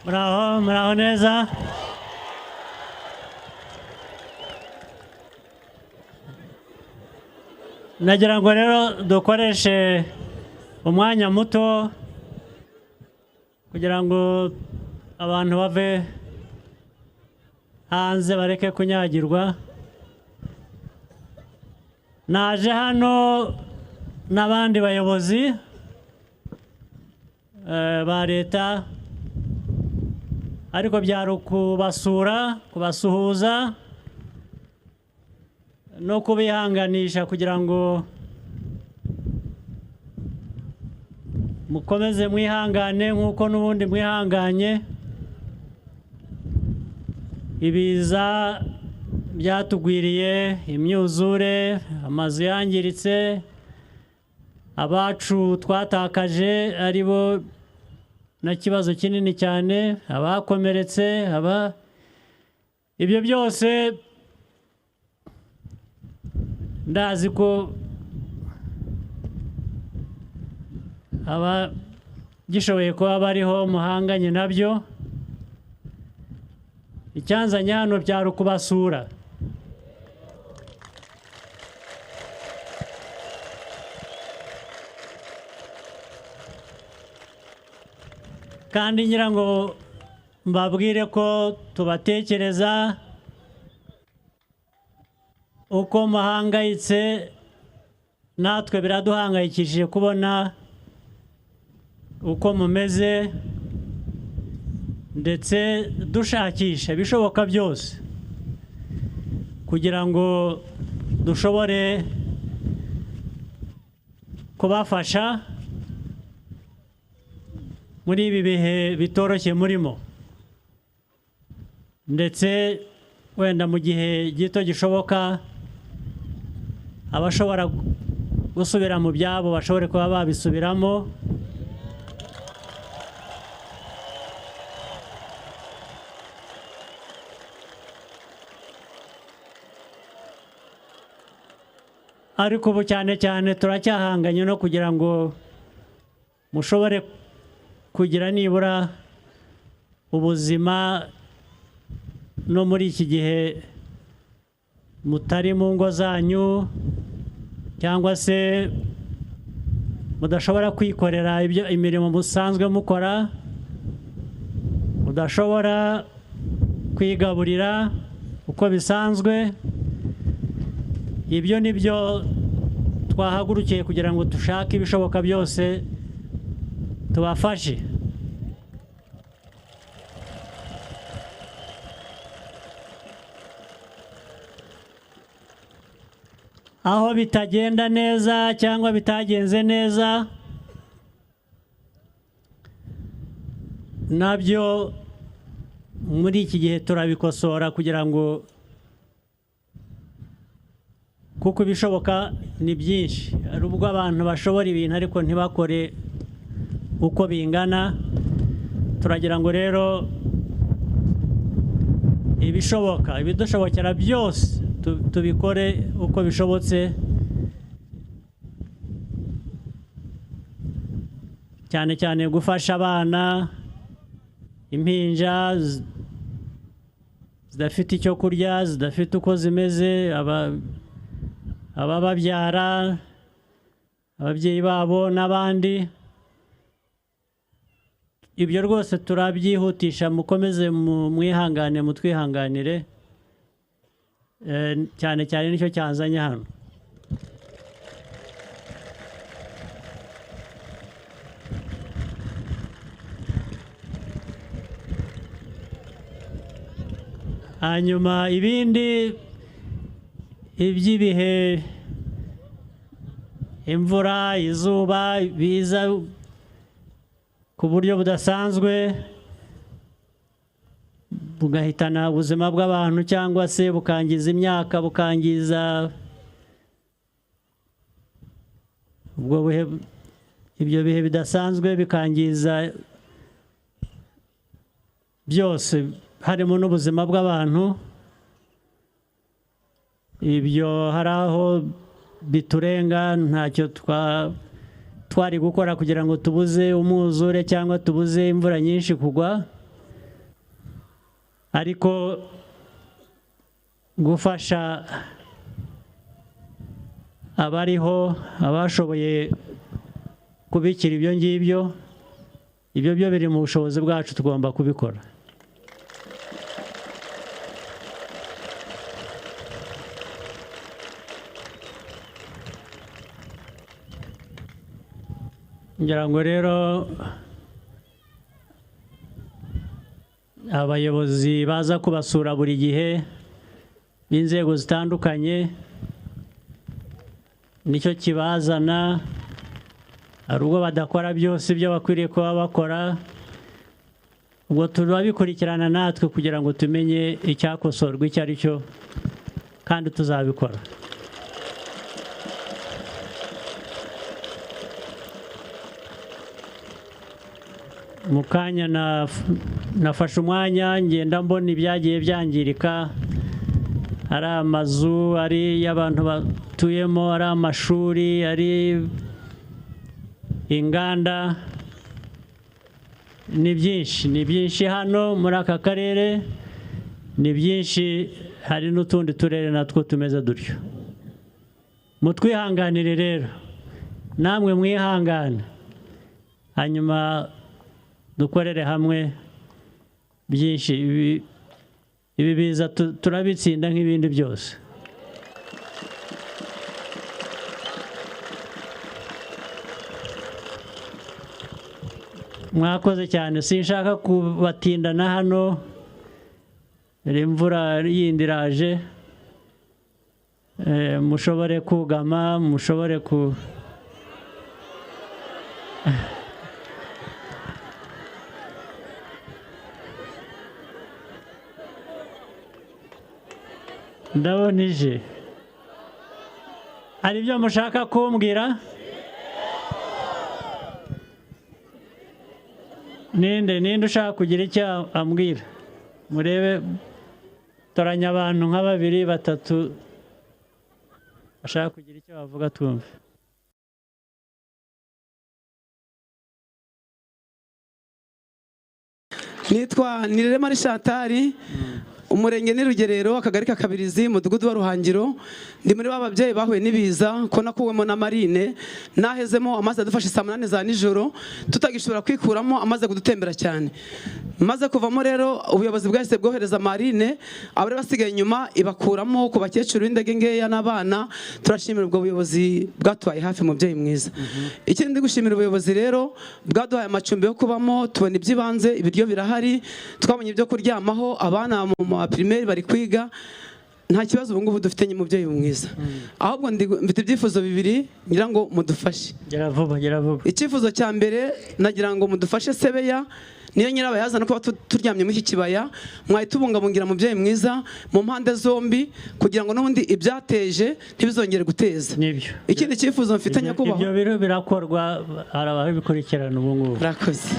Muraho, muraho neza. Nagira ngo rero dukoreshe umwanya muto kugira ngo abantu bave hanze bareke kunyagirwa. Naje hano n'abandi bayobozi ba leta, ariko byari kubasura, kubasuhuza no kubihanganisha kugira ngo mukomeze mwihangane nk'uko n'ubundi mwihanganye. Ibiza byatugwiriye, imyuzure, amazu yangiritse, abacu twatakaje aribo na kibazo kinini cyane, abakomeretse, aba ibyo byose ndazi ko abagishoboye kuba bariho muhanganye nabyo. Icyanzanye hano byari ukubasura. Kandi ngira ngo mbabwire ko tubatekereza uko muhangayitse, natwe biraduhangayikishije kubona uko mumeze, ndetse dushakisha ibishoboka byose kugira ngo dushobore kubafasha muri ibi bihe bitoroshye murimo, ndetse wenda mu gihe gito gishoboka abashobora gusubira mu byabo bashobore kuba babisubiramo. Ariko ubu cyane cyane turacyahanganye no kugira ngo mushobore kugira nibura ubuzima no muri iki gihe mutari mu ngo zanyu cyangwa se mudashobora kwikorera ibyo imirimo musanzwe mukora, mudashobora kwigaburira uko bisanzwe. Ibyo nibyo twahagurukiye kugira ngo dushake ibishoboka byose tubafashe. Aho bitagenda neza cyangwa bitagenze neza, nabyo muri iki gihe turabikosora kugira ngo, kuko ibishoboka ni byinshi. Hari ubwo abantu bashobora ibintu ariko ntibakore uko bingana. Turagira ngo rero ibishoboka, ibidushobokera byose tubikore uko bishobotse, cyane cyane gufasha abana, impinja zidafite icyo kurya, zidafite uko zimeze, abababyara, ababyeyi babo n'abandi. Ibyo rwose turabyihutisha, mukomeze mwihangane, mutwihanganire, cyane cyane nicyo cyanzanye hano. Hanyuma ibindi iby'ibihe, imvura, izuba biza ku buryo budasanzwe bugahitana ubuzima bw'abantu cyangwa se bukangiza imyaka, bukangiza ubwo bihe, ibyo bihe bidasanzwe bikangiza byose harimo n'ubuzima bw'abantu. Ibyo hari aho biturenga, ntacyo twari gukora kugira ngo tubuze umwuzure cyangwa tubuze imvura nyinshi kugwa. Ariko gufasha abariho, abashoboye kubikira ibyo ngibyo, ibyo byo biri mu bushobozi bwacu, tugomba kubikora. Ngira ngo rero abayobozi baza kubasura buri gihe b'inzego zitandukanye, nicyo kibazana. Hari ubwo badakora byose ibyo bakwiriye kuba bakora, ubwo turabikurikirana natwe kugira ngo tumenye icyakosorwa icyo ari cyo, kandi tuzabikora. Mu kanya nafashe umwanya ngenda mbona ibyagiye byangirika, ari amazu, ari y'abantu batuyemo, ari amashuri, ari inganda, ni byinshi, ni byinshi hano muri aka karere, ni byinshi, hari n'utundi turere natwo tumeze dutyo. Mutwihanganire rero, namwe mwihangane, hanyuma dukorere hamwe byinshi. Ibi biza turabitsinda nk'ibindi byose. Mwakoze cyane, sinshaka kubatindana hano, imvura yindi iraje, mushobore kugama, mushobore ku ndabona ije. Hari ibyo mushaka kumbwira? Ninde ushaka kugira icyo ambwira? Murebe, toranya abantu nka babiri batatu bashaka kugira icyo bavuga twumve. Nitwa Nirere Marie Chantal, umurenge ni Rugerero, akagari ka Kabirizi, mudugudu wa Ruhangiro. Ndi muri bababyeyi bahuye n'ibiza ko nakuwemo na marine, nahezemo amazi adufashe saa 8 za nijoro, tutagishobora kwikuramo, amaze kudutembera cyane. Maze kuvamo rero ubuyobozi bwahise bwohereza marine, abari basigaye inyuma ibakuramo ku bakecuru b'indege ngeya n'abana. Turashimira ubwo buyobozi bwatubaye hafi, mubyeyi mwiza. Ikindi ndi gushimira ubuyobozi rero, bwaduhaye amacumbi yo kubamo, tubona iby'ibanze, ibiryo birahari, twabonye ibyo kuryamaho, abana mu primaire bari kwiga, nta kibazo ubu ngubu dufite mubyeyi mwiza. Ahubwo mfite ibyifuzo bibiri ngira ngo mudufashe. Gera vuba, gera vuba. Icyifuzo cya mbere nagira ngo mudufashe Sebeya, niyo nyirabayazana kuba turyamye muri iki kibaya, mwayitubungabungira mubyeyi mwiza mu mpande zombi, kugira ngo n'ubundi ibyateje ntibizongere guteza. Nibyo. Ikindi cyifuzo mfite nyakubahwa, ibyo biro birakorwa, hari ababikurikirana ubu ngubu. Murakoze.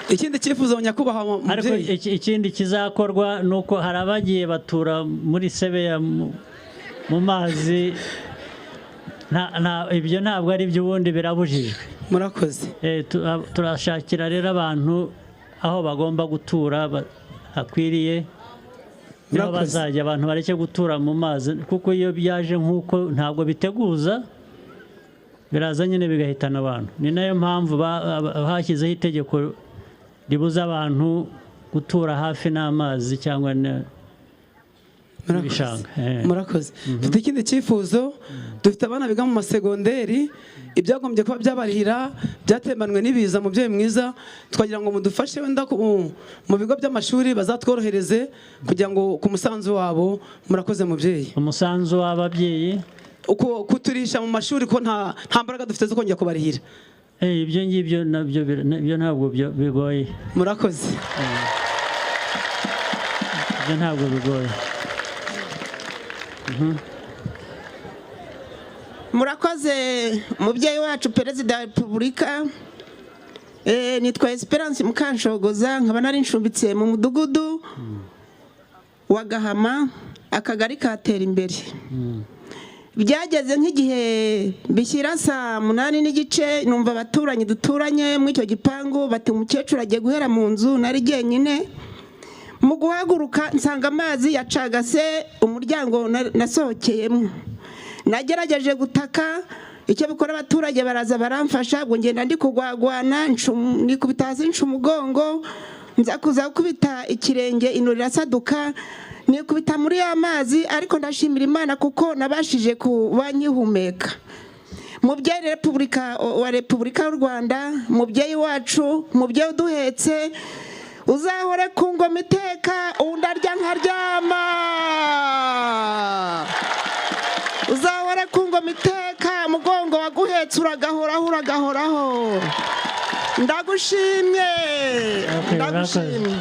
Ikindi cyifuzo nyakubahwa mubyeyi, ariko ikindi kizakorwa nuko hari abagiye batura muri Sebeya mu mazi, ibyo ntabwo ari byo, ubundi birabujijwe. Murakoze. Turashakira rero abantu aho bagomba gutura hakwiriye, niho bazajya, abantu bareke gutura mu mazi, kuko iyo byaje nk'uko ntabwo biteguza, biraza nyine bigahitana abantu. Ni nayo mpamvu hashyizeho itegeko ribuza abantu gutura hafi n'amazi cyangwa n'ibishanga. Murakoze. Dufite ikindi cyifuzo, dufite abana biga mu masegonderi, ibyagombye kuba byabarihira byatembanwe n'ibiza mubyeyi mwiza, twagira ngo mudufashe wenda mu bigo by'amashuri bazatworohereze kugira ngo ku musanzu wabo. Murakoze mubyeyi. Umusanzu w'ababyeyi kuturisha mu mashuri ko nta mbaraga dufite zo kongera kubarihira. Ibyo ngibyo nabyo ibyo ntabwo bigoye. Murakoze. Ibyo ntabwo bigoye. Murakoze mubyeyi wacu Perezida wa Repubulika. Nitwa Esperance Mukanshogoza, nkaba nari nshumbitse mu mudugudu wa Gahama, akagari katera imbere. Byageze nk'igihe bishyira saa 8:30, numva abaturanyi duturanye muri icyo gipangu bati umukecuru agiye guhera mu nzu, nari jyenyine. Mu guhaguruka nsanga amazi yacagase umuryango nasohokeyemo. Nagerageje gutaka, icyo bikora abaturage baraza baramfasha, ubwo ngenda ndi kugwagwana, nikubita hasi nca umugongo, nza kuza gukubita ikirenge ino rirasaduka, nikubita muri ya mazi, ariko ndashimira Imana kuko nabashije kuba nkihumeka. Mubyeyi Repubulika wa Repubulika y'u Rwanda, mubyeyi wacu, mubyeyi uduhetse, uzahore ku ngoma iteka, undi arya nkaryama. Uzahore ku ngoma iteka, umugongo waguhetse uragahoraho, uragahoraho. Ndagushimye, ndagushimye.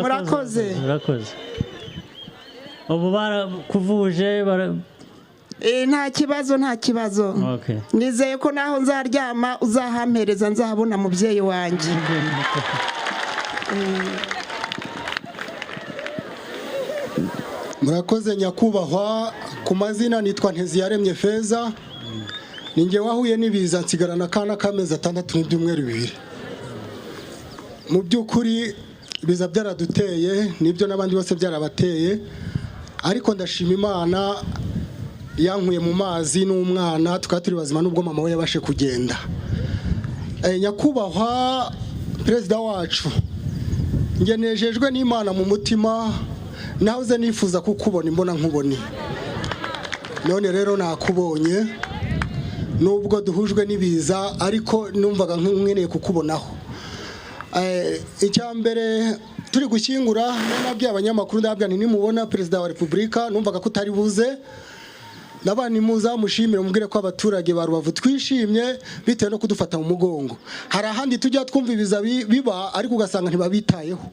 Murakoze. Murakoze. Ubu barakuvuje? Nta kibazo, nta kibazo. Nizeye ko naho nzaryama uzahampereza, nzahabona mubyeyi wanjye. Murakoze nyakubahwa. Ku mazina nitwa Nteziyaremye Feza, ninjye wahuye n'ibiza nsigarana akana k'amezi 6 n'ibyumweru 2. Mu by'ukuri ibiza byaraduteye, nibyo n'abandi bose byarabateye, ariko ndashima Imana yankuye mu mazi n'umwana tukaba turi bazima nubwo mama we yabashe kugenda. Nyakubahwa perezida wacu, njye nejejwe n'Imana mu mutima, nahoze nifuza kukubona imbona nkubone, none rero nakubonye nubwo duhujwe n'ibiza, ariko numvaga nkeneye kukubonaho. Icya mbere turi gushyingura nabwiye abanyamakuru, ndababwira nti nimubona perezida wa Repubulika numvaga ko utari buze, nabandi muzamushimire mubwire ko abaturage ba Rubavu twishimye bitewe no kudufata mu mugongo. Hari ahandi tujya twumva ibiza biba ariko ugasanga ntibabitayeho,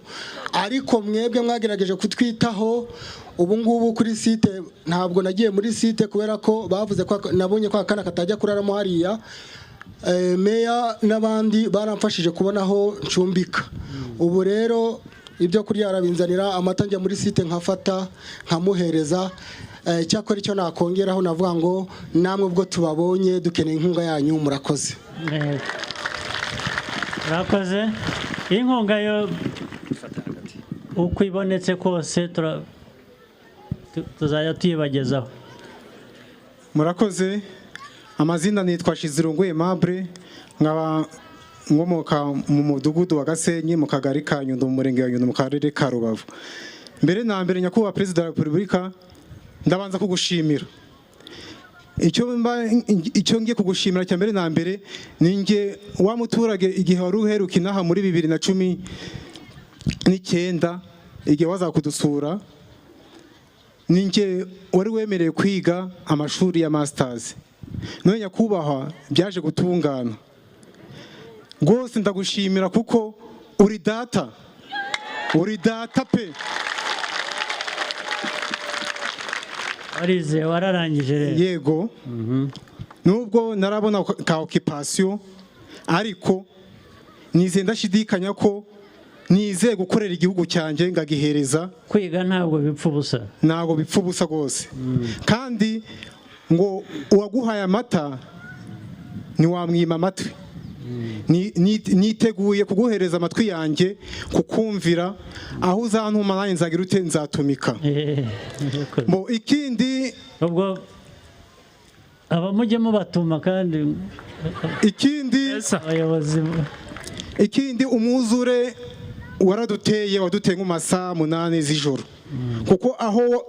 ariko mwebwe mwagerageje kutwitaho. Ubu ngubu kuri site ntabwo nagiye muri site kubera ko bavuze ko nabonye ko akana katajya kuraramo hariya. Meya n'abandi baramfashije kubona aho ncumbika. Ubu rero ibyo kurya arabinzanira, amata njya muri site nkafata nkamuhereza. Cyakora icyo nakongeraho navuga ngo namwe ubwo tubabonye dukeneye inkunga yanyu. Murakoze. Murakoze. Inkunga yo uko ibonetse kose tuzajya tuyibagezaho. Murakoze. Amazina nitwa Shizirungu Aimable, nkaba nkomoka mu mudugudu wa Gasenyi mu kagari ka Nyundo mu murenge wa Nyundo mu karere ka Rubavu. Mbere na mbere nyakubahwa perezida wa Repubulika, ndabanza kugushimira. Icyo ngiye kugushimira cya mbere na mbere ni nge wa muturage igihe wari uheruka inaha muri 2019 igihe waza kudusura, ni nge wari wemerewe kwiga amashuri ya masters. None nyakubahwa byaje gutungana rwose, ndagushimira kuko uri data, uri data pe. Warize, wararangije rero? Yego. Nubwo narabona ka occupation, ariko nize ndashidikanya ko nize gukorera igihugu cyanjye ngagihereza. Kwiga ntabwo bipfa ubusa, ntabwo bipfa ubusa rwose. Kandi ngo uwaguhaye amata ntiwamwima amatwi. Niteguye kuguhereza amatwi yanjye kukumvira, aho uzantuma nanjye nzagira ute, nzatumika. Bo ikindi ubwo abamujye mubatuma, kandi ikindi abayobozi, ikindi umwuzure waraduteye, waduteye mu masaha 8 z'ijoro, kuko aho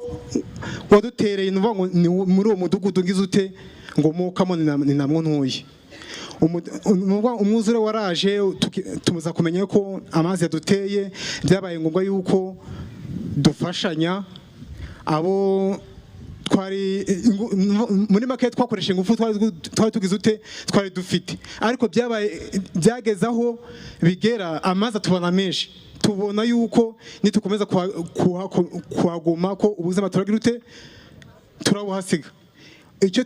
wadutereye nuvuga ngo ni muri uwo mudugudu ngize ute ngo mukamo ni namwo ntuye. Umwuzure waraje, tuza kumenya ko amazi yaduteye, byabaye ngombwa yuko dufashanya abo twari muri make twakoresha ingufu twari tugize ute twari dufite, ariko byabaye byageze aho bigera amazi atubana menshi, tubona yuko nitukomeza kuhaguma ko ubuzima turagira ute turabuhasiga. Icyo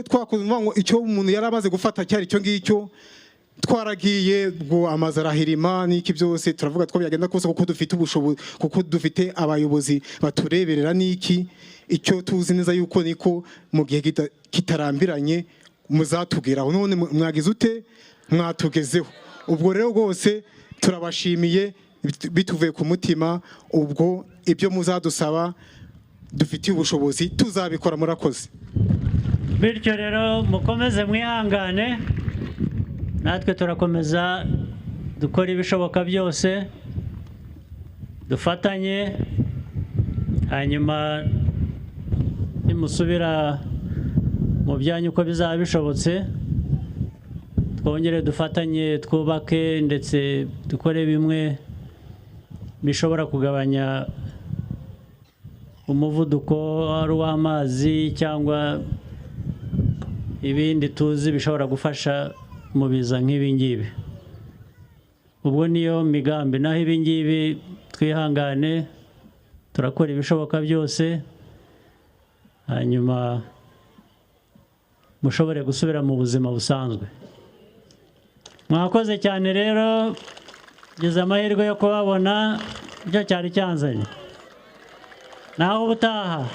twakoze ngo icyo umuntu yarabaze gufata cyari icyo ngicyo, Twaragiye ubwo amazu arahirima n'iki byose, turavuga two byagenda kose, kuko dufite ubushobozi, kuko dufite abayobozi batureberera n'iki. Icyo tuzi neza yuko niko mu gihe kitarambiranye muzatugeraho. None mwagize ute? Mwatugezeho. Ubwo rero rwose turabashimiye bituvuye ku mutima. Ubwo ibyo muzadusaba dufitiye ubushobozi tuzabikora. Murakoze. Bityo rero mukomeze mwihangane, natwe turakomeza dukora ibishoboka byose, dufatanye. Hanyuma nimusubira mu byanyu uko bizaba bishobotse, twongere dufatanye, twubake, ndetse dukore bimwe bishobora kugabanya umuvuduko ari uw'amazi cyangwa ibindi tuzi bishobora gufasha mu biza nk'ibi ngibi. Ubwo niyo migambi. Naho ibi ngibi, twihangane, turakora ibishoboka byose, hanyuma mushobore gusubira mu buzima busanzwe. Mwakoze cyane rero, ngize amahirwe yo kubabona, nicyo cyari cyanzanye. Naho ubutaha.